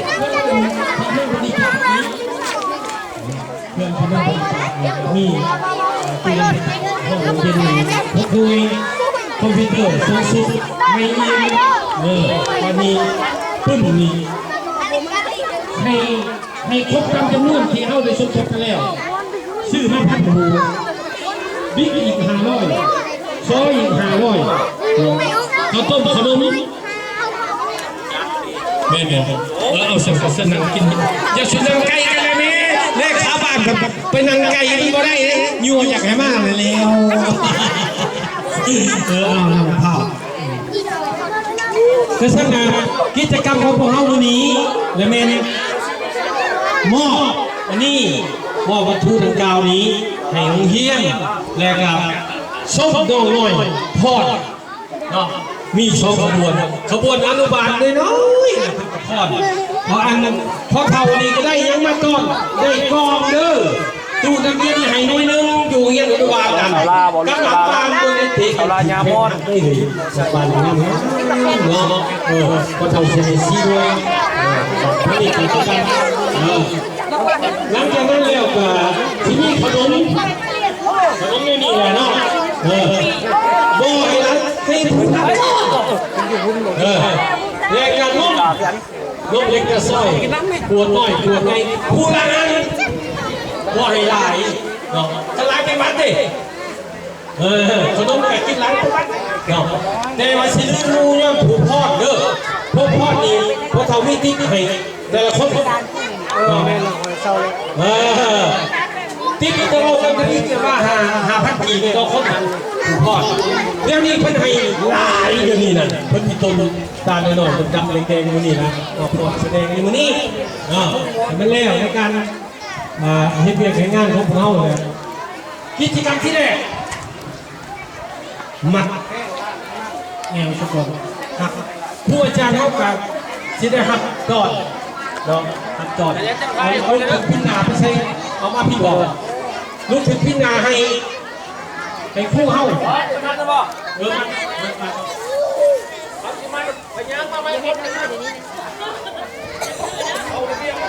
ເຄື່ອງພະນົມບໍລິຈາກນີ້ ເຄື່ອງພະນົມບໍລິຈາກນີ້ມີ ເອີ ຕູ້ເປັນຫົກໜ່ວຍ ຄອມພິວເຕີສູງສຸດ ໄມເອ ເອີ ບາດນີ້ປຶ້ມນີ້ ໃຫ້ ໃຫ້ຄົບຕາມຈຳນວນທີ່ເຮົາໄດ້ສົມທົບກັນແລ້ວ ຊື້ມາພັນຫົວ ບິກອີກຫ້າຮ້ອຍ ຊອຍອີກຫ້າຮ້ອຍ ເຂົ້າຕົ້ມ ເຂົ້າໜົມ ແມ່ນບໍ່? ເອີ ເອົາ ຊັ້ນ ຊັ້ນ ນັ່ງກິນ ຢ່າຊິນັ່ງໃກ້ກັນແຫຼະແມ່ ເລຂາບ້ານໄປນັ່ງໃກ້ມັນບໍ່ໄດ້ເດ້ ຢູ່ຢາກໃຫ້ມາແລ້ວ ເອີ ເອົາ ນຳພາ ຄືຊັ້ນນະ ກິດຈະກຳຂອງພວກເຮົາມື້ນີ້ລະແມ່ນມອບອັນນີ້ ມອບວັດຖຸດັ່ງກ່າວນີ້ໃຫ້ໂຮງຮຽນ ແລະກະສົມນ້ອງນ້ອຍພອນເນາະ ມີສອງຂະບວນ ຂະບວນອະນຸບານນ້ອຍໆ ເພິ່ນກະພອນ ເພາະອັນພໍ່ເຖົ້ານີ້ກະໄດ້ຫຍັງມາຕ້ອນ ໄດ້ກ່ອງເດີ ຕູ້ນັກຮຽນໃຫ້ໜ່ວຍໜຶ່ງ ຢູ່ໂຮງຮຽນອະນຸບານນັ້ນ ກຳລັງວ່າງເບິ່ງໃນເຕະ ເອົາລາຍາມອນ ເອີຍ ບ້ານງາມເນາະ ເອີ ພໍ່ເຖົ້າຊິໃຫ້ສີ່ໜ່ວຍ ເອີ ອັນນີ້ກະຄືກັນ ເອີ ຫຼັງຈາກນັ້ນແລ້ວກະຊິມີຂະໜົມ ຂະໜົມຢູ່ນີ້ແຫຼະເນາະ ເອີ ບໍ່ໃຫ້ຫຼາຍ ໃຫ້ຜູ້ນຳ ເອີ ແລະກະນົມ ນົມເລັກກະຊອຍ ຂວດນ້ອຍ ຂວດໃຫຍ່ ຜູ້ລະອັນ ບໍ່ໃຫ້ຫຼາຍເນາະ ຄັນຫຼາຍໄປໝັດເດ້ ເອີ ຂະໜົມກະກິນຫຼາຍໄປໝັດເນາະ ແຕ່ວ່າຊິລືມໝູ່ຍ້ອນຜູ້ພອດເດີ ຜູ້ພອດນີ້ ພໍ່ເຖົ້າມີຕິບໃຫ້ແຕ່ລະຄົນ ເອີ ແມ່ນແລ້ວ ຂ້ອຍເຊົາແລ້ວ ເອີ ຕິບຕໍ່ຄົນກະມີແຕ່ວ່າຫ້າ ຫ້າພັນກີບຕໍ່ຄົນ ຜູ້ພອດ ດຽວນີ້ເພິ່ນໃຫ້ຫຼາຍ ດຽວນີ້ນັ້ນ ເພິ່ນມີຕົ້ນຕານນ້ອຍໆ ດຳໆ ແດງໆ ຢູ່ນີ້ນະ ມາພອດສະແດງຢູ່ມື້ນີ້ເນາະ ໃຫ້ມັນແລ້ວໃນການ ອ່າ ເຮັດວຽກເຮັດງານຂອງພວກເຮົາແຫຼະ ກິດຈະກຳທີແລກ ມັດແອວສະກ່ອນ ຮັບ ຄູອາຈານເຮົາກະຊິໄດ້ຮັບຕອນເນາະ ຮັບຕອນ ເອົາ ເອົາລູກຖືກພິນໜ້າໄປໃສ່ ເອົາມາພີ້ບໍ ລູກຖືກພິນໜ້າໃຫ້ ໃຫ້ຄູເຮົາ ເອີ ມັດ ມັດ ມັດ ມັດ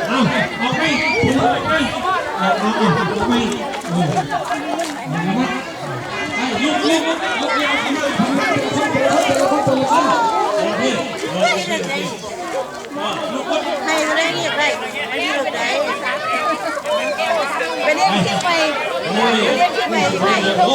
ເອົາ ອອກໄປ ອອກໄປ ເອົາ ເອົາ ອອກໄປ ເອີ ໄປ ລຸກ ລຸກ ລຸກ ໃຫ້ບໍ່ໄດ້ຮຽກໄດ້ ໄປເລື່ອງທີ່ໄປ ໄປເລື່ອງທີ່ໄປ ໄປ ໂອ້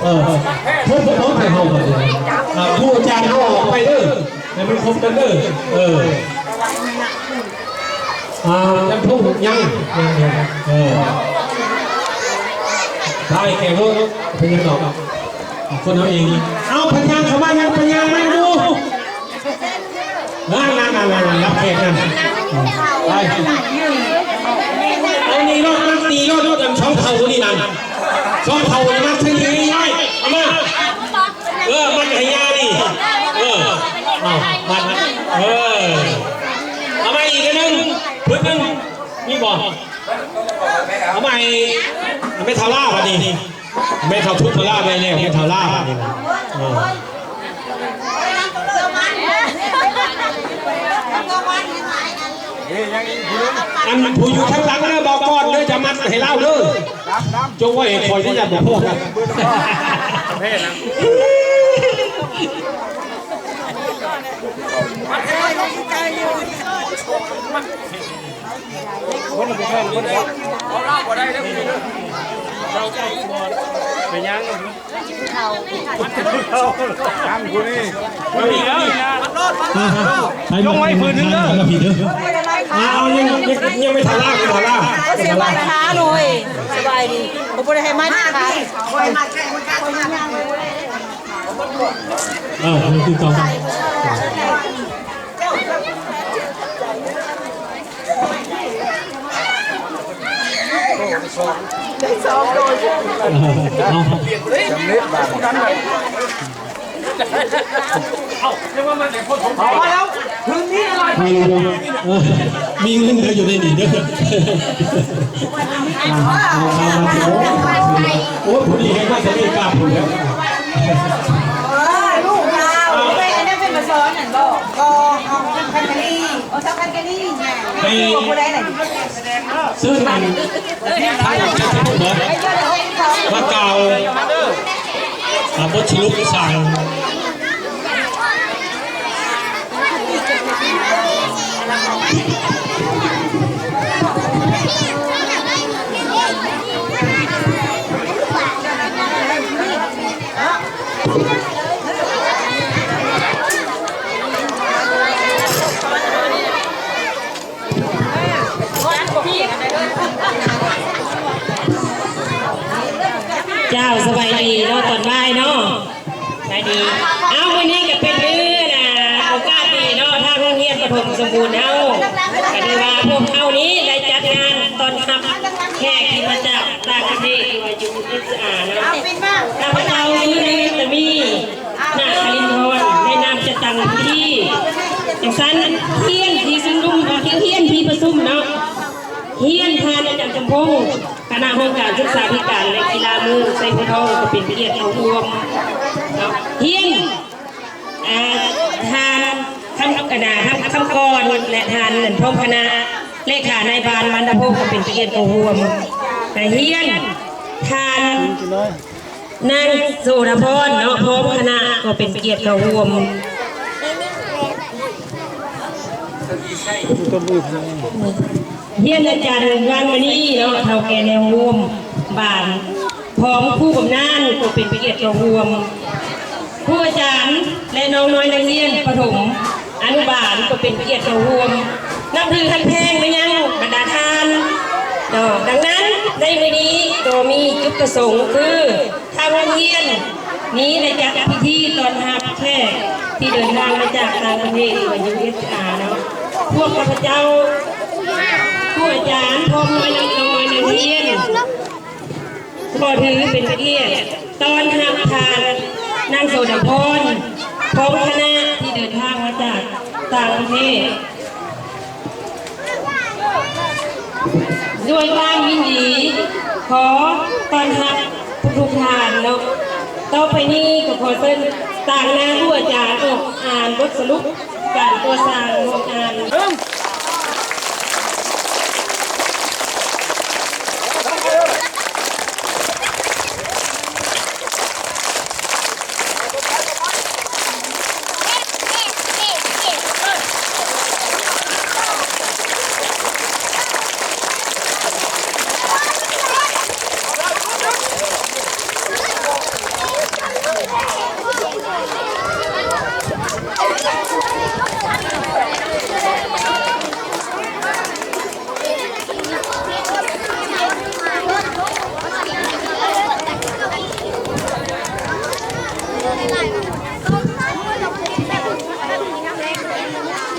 ເອີ ເພິ່ນບໍ່ຕ້ອງໃຫ້ເຮົາ ອ່າ ຄູອາຈານເຮົາອອກໄປເດີ ໃຫ້ມັນຄົບກັນເດີ ເອີ ອ່າ ຍັງຄົບ ຍັງ ຍັງ ຍັງ ເອີ ໄປແຂກໂລດ ເປັນຫຍັງດອກ ຄົນເຮົາເອງ ເອົາ ເພິ່ນຍ່າງເຂົ້າມາ ຍັງ ເພິ່ນຍ່າງມາຢູ່ ນັ້ນ ນັ້ນ ນັ້ນ ນັ້ນ ຮັບແຂກນັ້ນ ໄປ ອັນນີ້ໂລດ ມັດຕີໂລດ ອັນສອງເຖົ້ານີ້ນັ້ນ ສອງເຖົ້ານີ້ມັດໃສ່ນີ້ ເອົາມາ ເອີ ມັດໃຫ້ຍ່ານີ້ ເອີ ເອົາ ມັດ ເອີ ເອົາມາອີກອັນໜຶ່ງ ປຶ້ມໜຶ່ງ ມີບໍ່? ເອົາມາໃຫ້ແມ່ເຖົ້າລາວບັດນີ້ ແມ່ເຖົ້າທຸກພະລາໄດ້ແລ້ວ ແມ່ເຖົ້າລາວບັດນີ້ ເອີ ອັນຜູ້ຢູ່ທາງຫຼັງເດີ ບອກກ່ອນເດີ ຈະມັດໃຫ້ລາວເດີ ຈົ່ງໄວ້ໃຫ້ຂ້ອຍເດີ ຢ້ານບໍ່ພໍກັນ ເປັນຫຍັງ? ນ້ຳຢູ່ນີ້ ມັນມີແລ້ວນີ້ນະ ອ່ະ ໃຫ້ ຈົ່ງໄວ້ຜືນໜຶ່ງເດີ ມາພີ້ເດີ ອ່າ ເອົາ ຍັງ ຍັງ ຍັງໄປຖາລາ ໄປຖາລາ ເອົາ ເສຍບັດລະຫ້າຮ້ອຍ ສະບາຍດີ ບໍ່ໄດ້ໃຫ້ມາເດັດຂາດ. ເອີ ຄືເກົ່າ. ເອີ ເອົາ ເອົາ ເອົາ ຄືນນີ້ອະໄລ ເອີ ມີເງິນເຫຼືອຢູ່ໃນນີ້ເດີ. ອ່າ ເອົາ ເອົາ ເອົາ ໂອ້ຍ ຜູ້ນີ້ເຫັນວ່າຈະໄດ້ກາບພຸ້ນແລ້ວ. ເອີ ລູກລາວ ເອີ ໄປອັນນັ້ນເປັນມາສອນນັ້ນບໍ່? ບໍ່ ເຮົາຄັນກະລີ ໂອ ຊາວຄັນກະລີ ແມ່ນ ໃຫ້ ຜູ້ໃດລະ ເຊີນອັນ ທາງເຈົ້າສະພົງເດີ ມາກ່າວ ອ່າ ບົດສະຫຼຸບສັ່ງ. ເຈົ້າ ສະບາຍດີເນາະ ຕອນບ່າຍເນາະ. ສະບາຍດີ. ເອົາ ມື້ນີ້ກໍເປັນມື້ ນະ ໂອກາດດີເນາະ ທາງໂຮງຮຽນປະຖົມສົມບູນເຮົາ ກໍຖືວ່າພວກເຮົານີ້ໄດ້ຈັດງານຕ້ອນຮັບແຂກທີ່ມາຈາກຕ່າງປະເທດ ຫຼືວ່າ ຢູເອັສອາ ເນາະ. ຂ້າພະເຈົ້າຊື່ ນາງ ນາຕາມີ ນາຄະລິນທອນ ໃນນາມຈັດຕັ້ງພິທີ. ຈັ່ງຊັ້ນ ຮຽນທີ່ຊຸມນຸມ ຮຽນທີ່ປະຊຸມເນາະ ຮຽນທ່ານອາຈານສົມພົງ ຄະນະຫ້ອງການສຶກສາທິການ ແລະ ກິລາເມືອງໄຊໂພທອງ ກໍເປັນກຽດເຂົ້າຮ່ວມເນາະ. ຮຽນ ອ່າ ທ່ານ ຄຳ ຄຳກອນ ແລະ ທ່ານ ພ້ອມຄະນະ ເລຂານາຍບ້ານ ມັນດາພົງ ກໍເປັນກຽດເຂົ້າຮ່ວມ. ແລະ ຮຽນ ທ່ານ ນາງໂສດາພອນເນາະ ພ້ອມຄະນະ ກໍເປັນກຽດເຂົ້າຮ່ວມ. ຮຽນອາຈານວັງມະນີເນາະ ເຖົ້າແກ່ແນວໂຮມບ້ານ ພ້ອມຄູບຳນານກໍເປັນກຽດເຂົ້າຮ່ວມ. ຄູອາຈານ ແລະ ນ້ອງນ້ອຍນັກຮຽນປະຖົມອະນຸບານກໍເປັນກຽດເຂົ້າຮ່ວມ. ນັບຖືຮັກແພງມາຍັງບັນດາທ່ານເນາະ. ດັ່ງນັ້ນ ໃນມື້ນີ້ກໍມີຈຸດປະສົງຄື ທາງໂຮງຮຽນນີ້ໄດ້ຈັດພິທີຕ້ອນຮັບແຂກທີ່ເດີນທາງມາຈາກຕ່າງປະເທດ ຫຼືວ່າ ຢູເອັສອາ ເນາະ. ພວກຂ້າພະເຈົ້າ ຄູອາຈານ ພ້ອມນ້ອຍ ນ້ອງນ້ອຍນັກຮຽນ ຂໍຖືເປັນກຽດຕ້ອນຮັບທ່ານນາງໂສດາພອນ ພ້ອມຄະນະທີ່ເດີນທາງມາຈາກຕ່າງປະເທດ ດ້ວຍຄວາມຍິນດີ ຂໍຕ້ອນຮັບທຸກໆທ່ານເນາະ. ຕໍ່ໄປນີ້ກໍຂໍເຊີນຕາງໜ້າຄູອາຈານອອກອ່ານບົດສະຫຼຸບ ການກໍ່ສ້າງໂຮງງານ.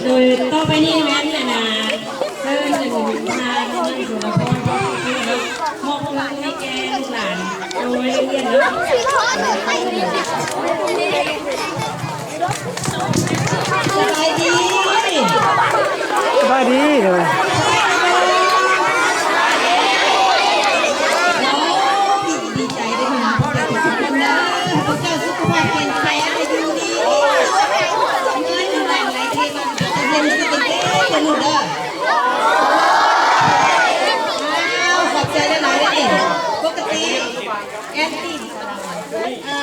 ໂດຍຕໍ່ໄປນີ້ແມ່ນ ອັນນ່າ ເຊີນ ອັນ ທ່ານ ນາງ ສຸລະພອນ ມອບເຄື່ອງໃຫ້ແກ່ລູກຫຼານ ໂດຍລະອຽດເນາະ. ສະບາຍດີ ສະບາຍດີເດີ. ດີໃຈເດີ ພວກເຈົ້າສຸຂະພາບແຂງແຮງ ອາຍຸດີ ເງິນຫຼານໄຫຼເທມາ ເປັນເທວະດາເດີ. ອ້າວ ຂອບໃຈຫຼາຍໆເດີ. ປົກກະຕິແອນຕິ ອ່າ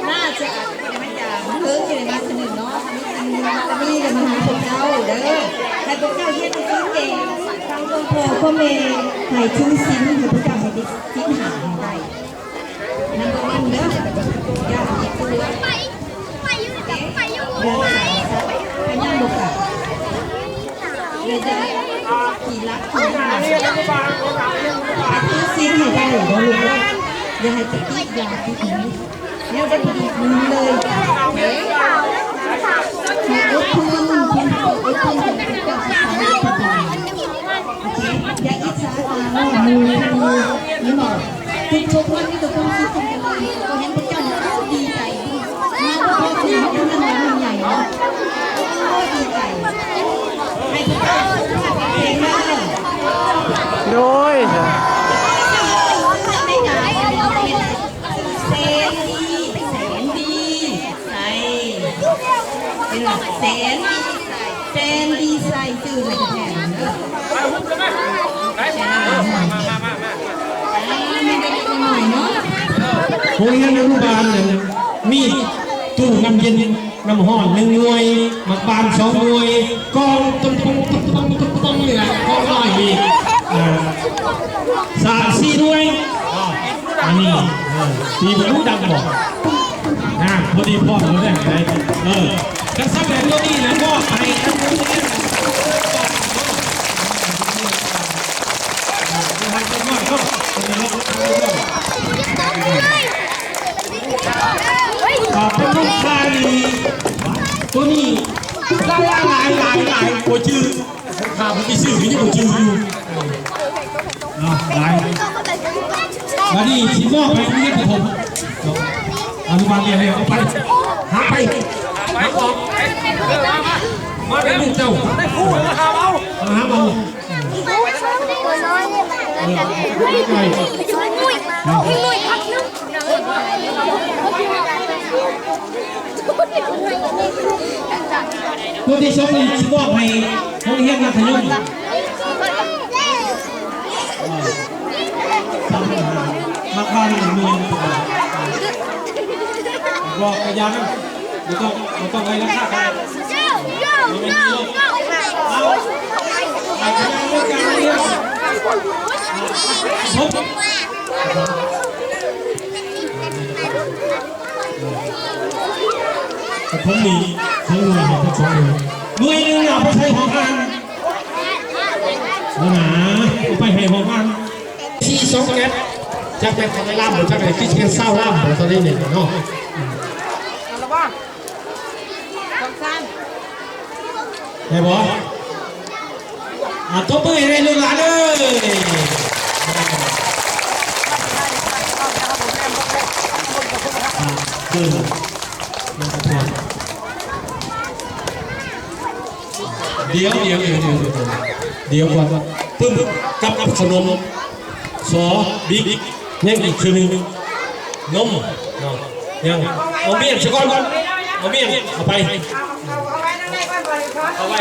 ໜ້າຈະອາດບໍ່ໄດ້ມາຢາມເພິ່ນຢູ່ໃນບ້ານເພິ່ນເນາະ. ມີສິ່ງທີ່ມີກໍມາຫາພວກເຈົ້າເດີ ໃຫ້ພວກເຈົ້າຮຽນໜັງສືເກັ່ງ ຟັງຄວາມພໍ່ຄວາມແມ່ ໃຫ້ຖືສິນ ໃຫ້ພວກເຈົ້າໃຫ້ໄດ້ສິນຫ້າໃຫ້ໄດ້ ນຳບໍ່ນຳເດີ ຢ່າກິນຕົວ ຢ່າສັດ ພະຍາດບໍ່ກາ ແລະ ຢ່າຂີ້ລັກຂີ້ລຽນ ໃຫ້ຖືສິນໃຫ້ໄດ້ເດີລູກເດີ ຢ່າໃຫ້ຕິດຢາຕິດຫຍັງ. ແລ້ວໄດ້ດີຂຶ້ນເລີຍ. ໃຫ້ອົດທົນ, ພຽງແຕ່ອົດທົນກັບເຈົ້າສາວເຮັດໄປກ່ອນ. ໂອເຄ ຢ່າອິດສາຕາງອກໝູ່. ເຫັນບໍ່? ທຸກຄົນມີແຕ່ຄວາມສຸກກັນເລີຍ. ກໍເຫັນພວກເຈົ້ານີ້ ໂອ້ ດີໃຈ. ມາເພາະວ່າເປັນເລື່ອງໃຫຍ່ເນາະ. ໂອ້ ດີໃຈ. ໃຫ້ພວກເຈົ້າສຸຂະພາບແຂງແຮງເດີ. ໂດຍ ແສນດີ ແສນດີໃສ ເຫັນບໍ່? ແສນດີໃສ ແສນດີໃສ ຊື່ໃຫ້ແທ້ໆເດີ. ໂຮງຮຽນອະນຸບານນັ້ນມີຕູ້ນ້ຳເຢັນ ນ້ຳຮ້ອນໜຶ່ງໜ່ວຍ, ໝາກບານສອງໜ່ວຍ, ກອງ ປຶ້ງ ປຶ້ງ ປຶ້ງ ປຶ້ງ ປຶ້ງ ປຶ້ງ ນີ້ແຫຼະ ກອງນ້ອຍອີກ ເອີ ສາມສີ່ໜ່ວຍ. ອັນນີ້ ເອີ ຕີບໍ່ຮູ້ດັງບໍ່? ນະ ພໍດີພ້ອມກັນໄດ້ໄດ໋. ເອີ ຄັນຊັ້ນແລ້ວໂຕນີ້ນະ ມອບໃຫ້ທາງໂຮງຮຽນ ເອີ ເປັນລູກຄ້ານີ້ ໂຕນີ້ຫຼາຍໆໆໆ ບໍ່ຈື່ ຂ້າບໍ່ມີຊື່ ມີແຕ່ບໍ່ຈື່ຢູ່ ເນາະ ຫຼາຍ. ບັດນີ້ຊິມອບໃຫ້ໂຮງຮຽນປະຖົມ ອະນຸບານແລ້ວ ເອົາໄປ ຫາໄປ ຫາອອກ ມາເປັນລູກເຈົ້າ ຫາເອົາ. ໂຕທີສອງນີ້ຊິມອບໃຫ້ໂຮງຮຽນມັດທະຍົມ ມັກວາງເງິນ ບອກໄປຢ່າງນັ້ນ ບໍ່ຕ້ອງ ບໍ່ຕ້ອງໄລ່ລາຄາກັນ ເອົາ ໃຫ້ຄະແນນເລື່ອງການຮຽນ ປະຖົມນີ້ ສອງໜ່ວຍ ປະຖົມນີ້ ໜ່ວຍໜຶ່ງເອົາໄປໃສ່ຫ້ອງອ່ານ ບໍ່ນາ ເອົາໄປໃຫ້ຫ້ອງອ່ານ ສີ່ສອງເຈັດ ຈັກແມ່ນເຂົາໄດ້ລ້ານບໍ່ ຈັກໄດ້ ຄືຊິແມ່ນຊາວລ້ານບໍ່ ຕອນນີ້ນີ້ເນາະ. ໄດ້ບໍ່? ອາ ຕົບມືໃຫ້ແດ່ລູກຫຼານເອີຍ ອາ ເອີ ດຽວ ດຽວ ດຽວ ດຽວ ດຽວກ່ອນ ປຶ້ມ ກັບ ກັບຂະໜົມ ສອ ບິກ ຍັງອີກເທື່ອໜຶ່ງ ນົມເນາະ ຍັງ ເອົາໝ້ຽງຊະກ່ອນ ເອົາໝ້ຽງ ເອົາໄປ ເອົາໄປ.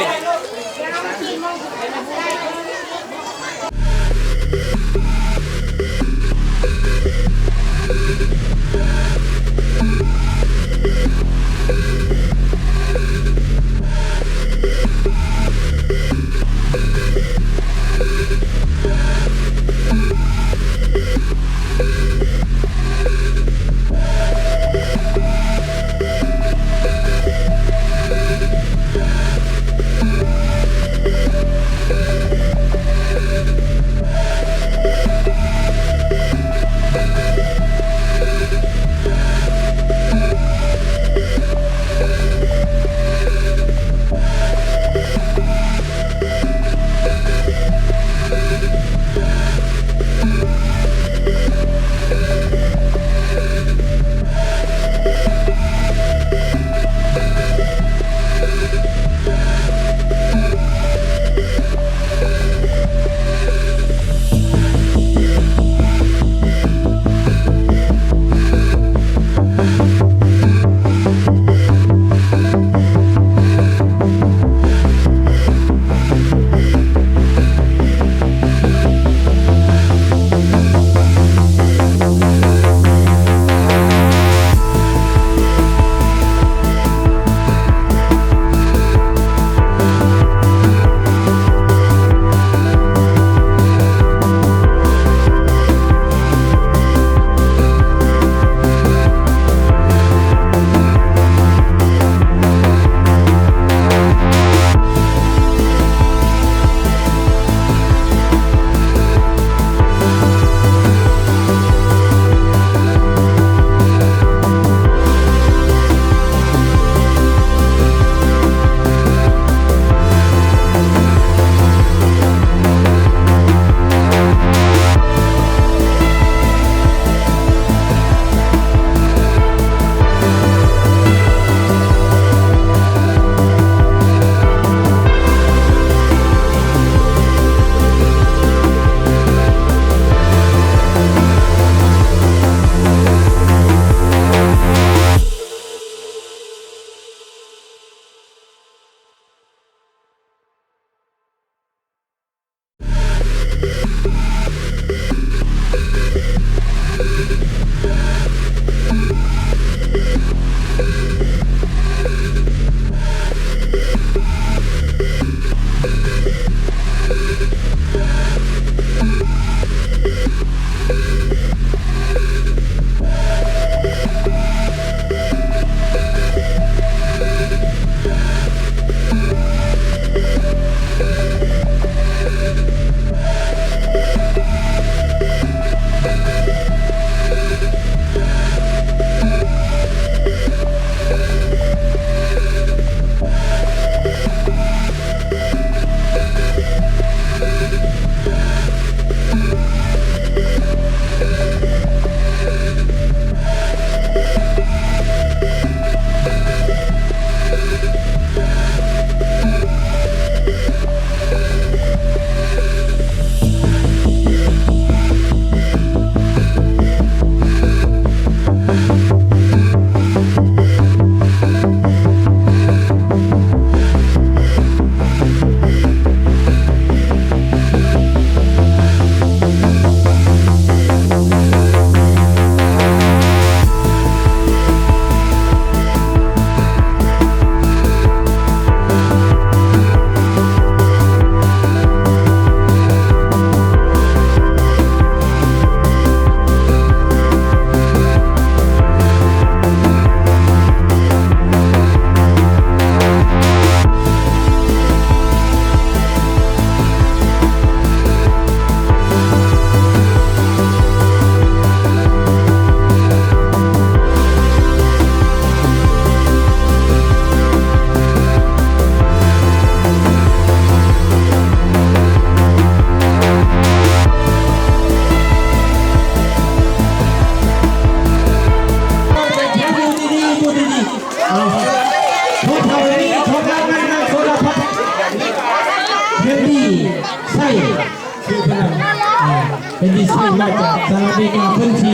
ມາຈາກສະຫະລັດອາເມລິກາ ເພິ່ນຊິ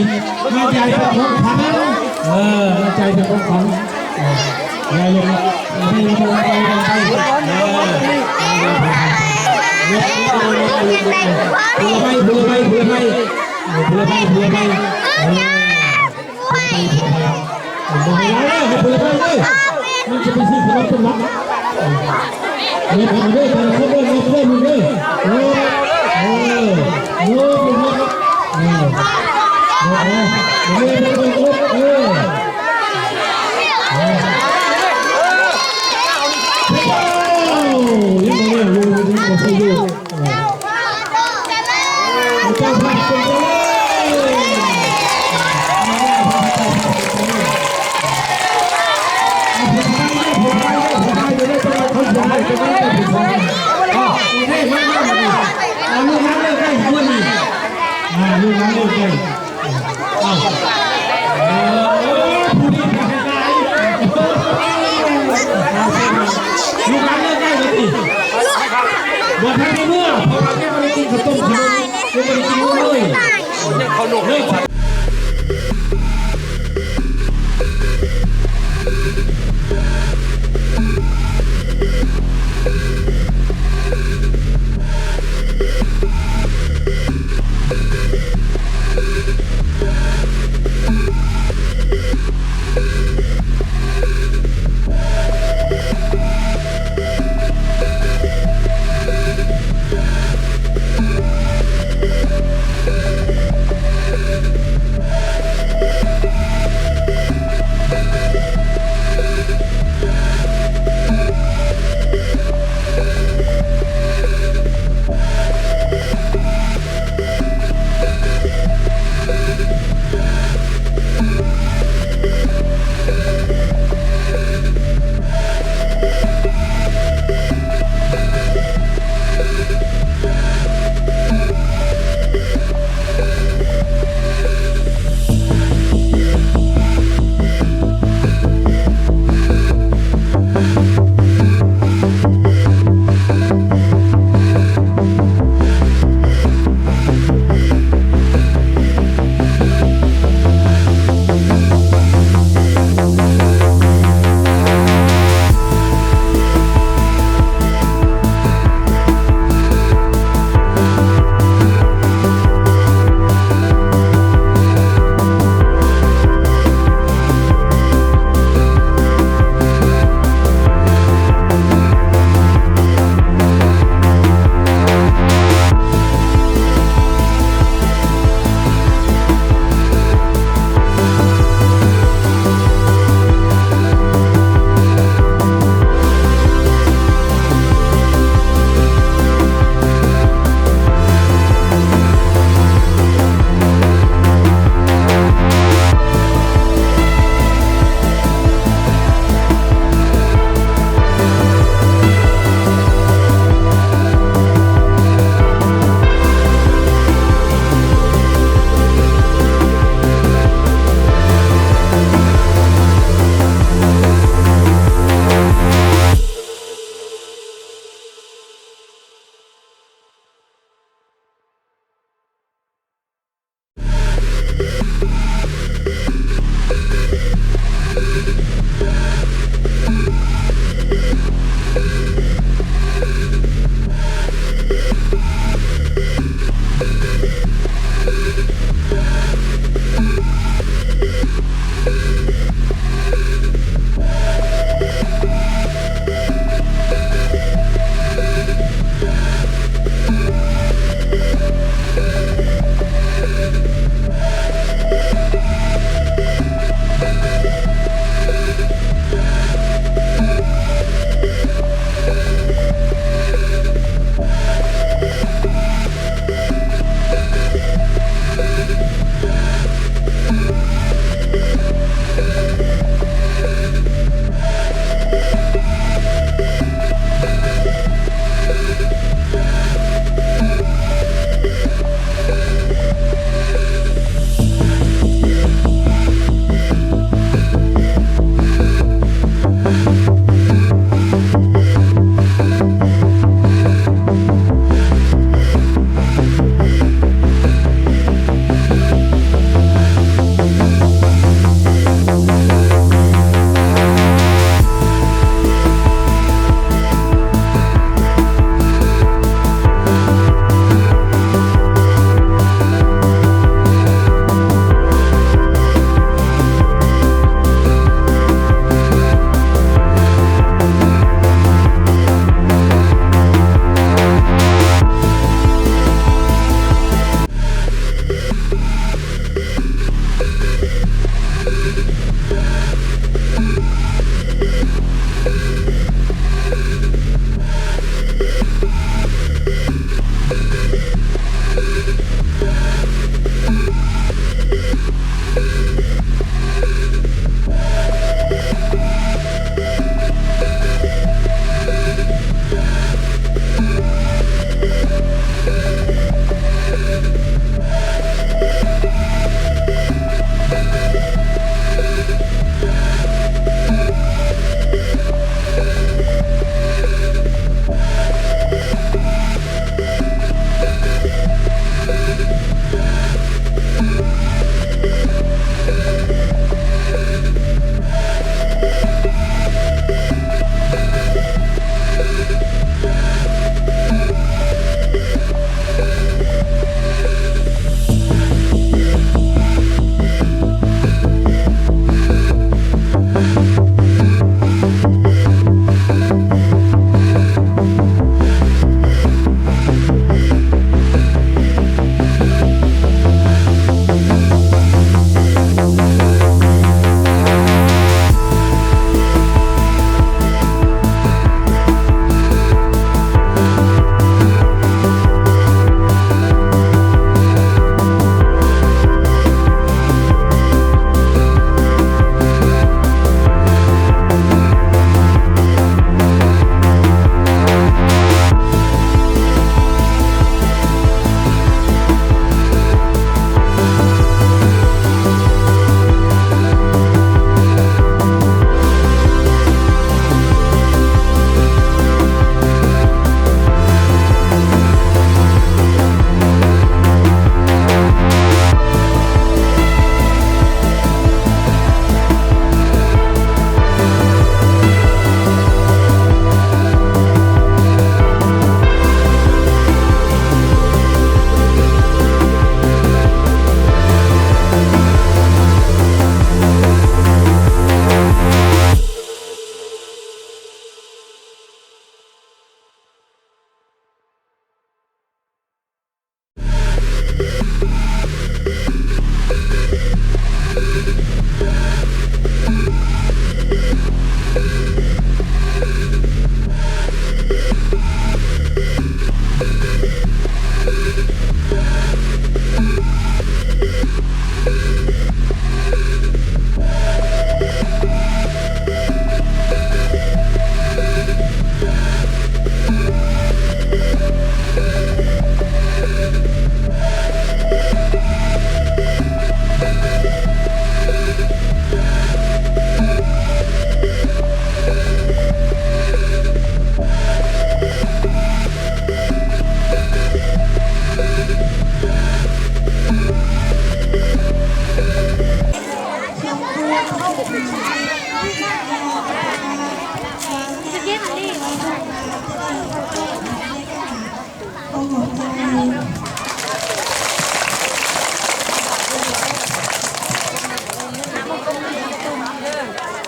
ມາຈ່າຍເປັນຂອງຂວັນ ເອີ ມາຈ່າຍເປັນຂອງຂວັນ ເອີ ຍາຍລົງ ເອີ ຜູ້ລະໄມ້ ຜູ້ລະໄມ້ ຜູ້ລະໄມ້ ເອີ ຜູ້ລະໄມ້ ຜູ້ລະໄມ້ ເອີ ບໍ່ໃຫ້ຫຼາຍເດີ ໃຫ້ຜູ້ລະໄມ້ເດີ ມັນຈະໄປຊື້ຂະໜົມຕົ້ນໝາກ ເອີ ເກັບເອົາເດີ ແຕ່ລະຄົນເດີ ເກັບເອົາເດີ ເອີ ເອີ ເອີ ເອີ ເອີ ເອີ ລູກຫຼານເລີກໄດ້ ລູກຫຼານເລີກໄດ້ເລີຍຕິ ບໍ່ທັນໄດ້ເມືອ ເພາະວ່າຍັງບໍ່ໄດ້ກິນເຂົ້າຕົ້ມຂະໜົມ ຍັງບໍ່ໄດ້ກິນນມເລີຍ ເລີກ.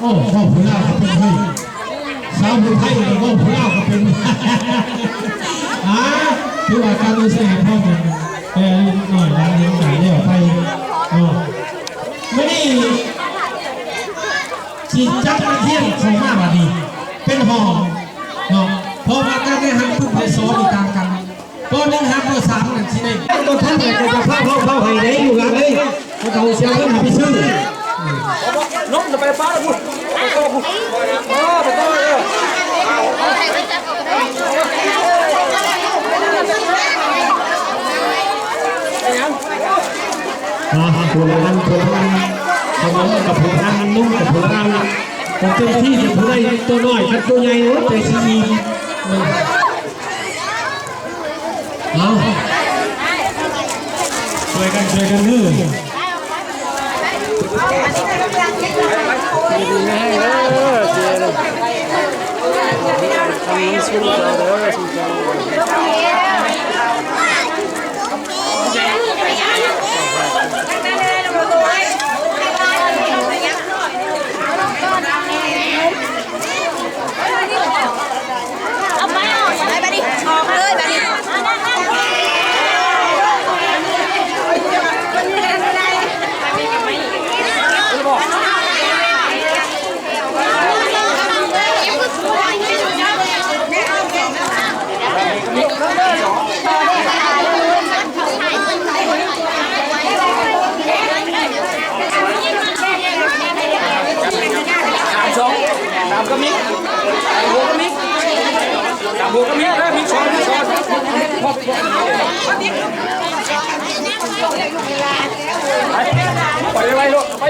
ໂອ້ ເວົ້າຜູ້ລາວກໍເປັນເຮີ້ຍ ສາວຜູ້ໄທກໍເວົ້າຜູ້ລາວກໍເປັນ ອາ ຖືວ່າການເມືອງສະຫະພອນ ແຕ່ອາຍຸນ້ອຍຫຼາຍຍັງການແລ້ວໄປເນາະ. ມື້ນີ້ຊິຈັບນັກຮຽນເຂົ້າມາບາດນີ້ເປັນຫ້ອງເນາະ ເພາະວ່າການໄດ້ຮັບປຶ້ມໄດ້ສອນນີ້ຕ່າງກັນ ປໍໜຶ່ງຫາປໍສາມນັ້ນຊິໄດ້ ບໍ່ທັນແລ້ວກໍຈະພາເວົ້າເວົ້າໃຫ້ໄດ້ ລູກຫຼານເອີຍ ບໍ່ຕ້ອງເສຍເງິນໃຫ້ໄປຊື້. ນ້ອງຈະໄປປ້າລະພຸ້ນ ໄປຕໍ່ພຸ້ນ ເອີ ໄປຕໍ່ເດີ. ເປັນຫຍັງ? ອ່າ ຜູ້ລະອັນ ຜູ້ລະອັນ ຂະໜົມກັບຜູ້ລະອັນ ນົມກັບຜູ້ລະອັນ ກໍເຕັມທີ່. ຜູ້ໃດໂຕນ້ອຍກັບໂຕໃຫຍ່ ໂອ້ຍ ແຕ່ຊິອີ່ມ. ເອົາ ຊ່ວຍກັນ ຊ່ວຍກັນເດີ. ຢູ່ດີມີແຮງເດີ ເຈເດີ ທຳບຸນຊຸມເຈົ້າເດີ ຊຸມເຈົ້າ. ເອົາໄປ ເອົາໄປ ບາດນີ້ ອອກເລີຍ ບາດນີ້. ສາມສອງ ສາມກະມິກ ສາມຫົວກະມິກ ສາມຫົວກະມິກ ເອີ ມີສອງ ມີສອງ ໄປ ໄປໄວໆ ໂລດ ໄປ.